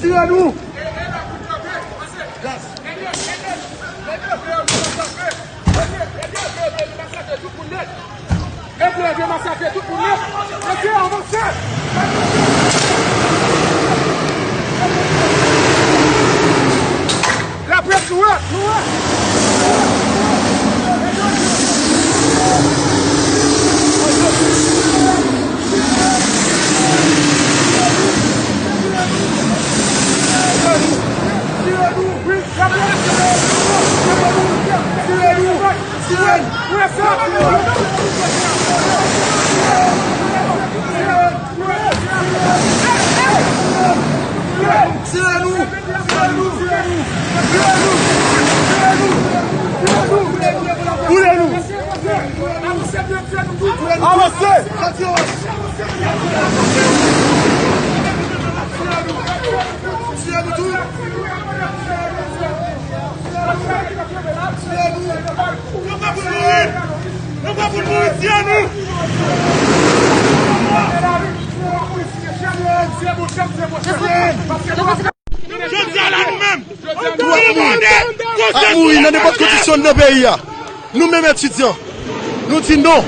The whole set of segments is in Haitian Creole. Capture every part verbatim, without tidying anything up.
Tire nou! Mesye, avanse! Laprès, nou wè, nou wè! Tire nou! Tire nou! Tire nou! Tire nou! Tire nou! Boule nou! Avanse! Tire nou tou! Tire nou! Yo pa pou mouri! Yo pa pou mouri! Tire nou! Jodi a la, nou menm, nou mande ap mouri nan nenpòt kondisyon nan peyi a. Nou menm etidyan, nou di non.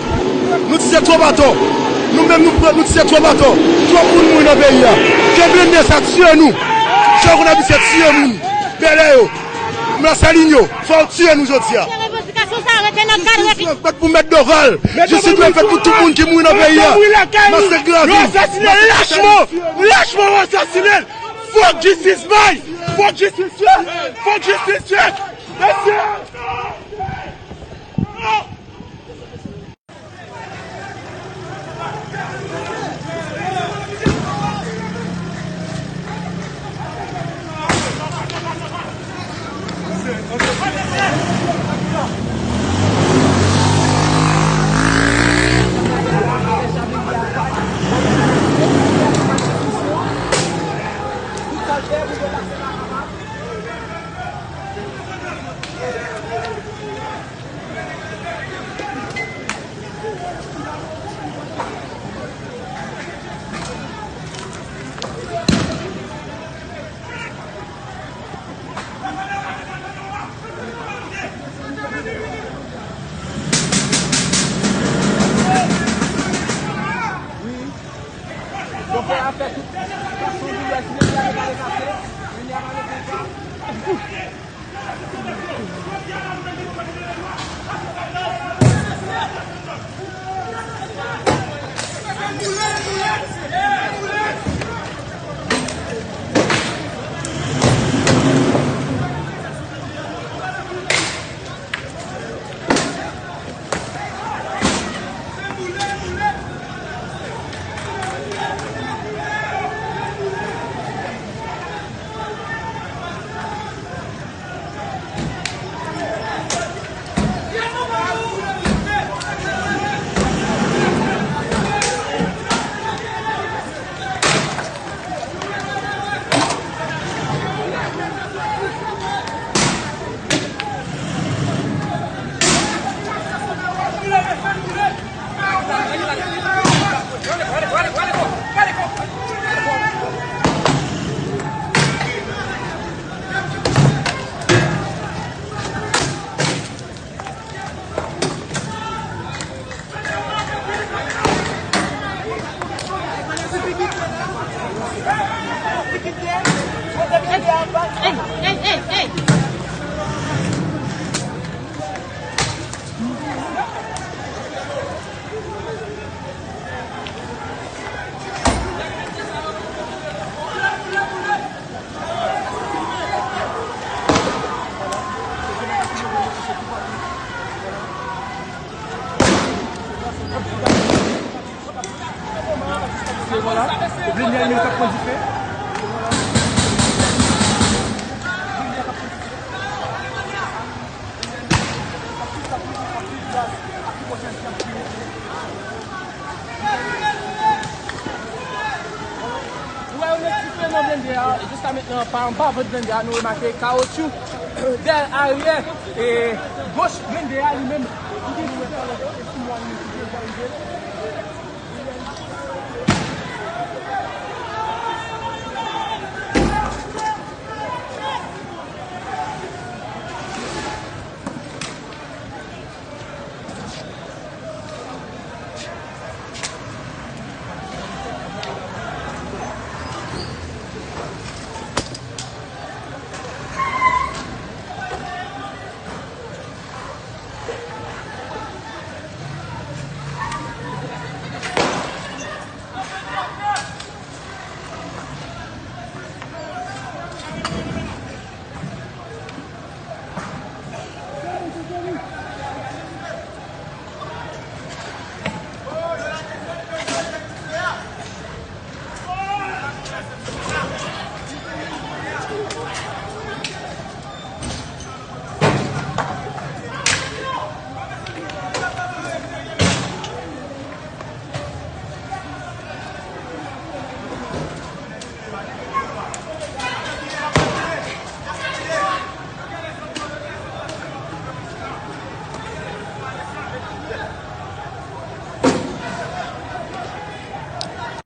Nou di se twòp atò. Nou menm nou pran, nou di se twòp atò. Twòp moun mouri nan peyi a. Ke blende sa tire nou. Jan w konn abitye tire moun. Bèlè yo. Lasalin yo. Fò w tire nou jodi a. Revandikasyon sa rete nan kad. Jistis dwe fèt pou Mèt Doval. Jistis dwe fèt pou tout moun ki mouri nan peyi a. Masakre Gravin. Yo asasine l lachman. Lachman yo asasine l. Fòk jistis bay. Fòk jistis fèt. Fòk jistis fèt. Mesye! Jiska mentnan, pa anba vant blende a, nou remake kawotchou dèyè aryè e goch blende a li menm. Li gen sou tèlè, e sou mwa li menm, ki gen bò rive.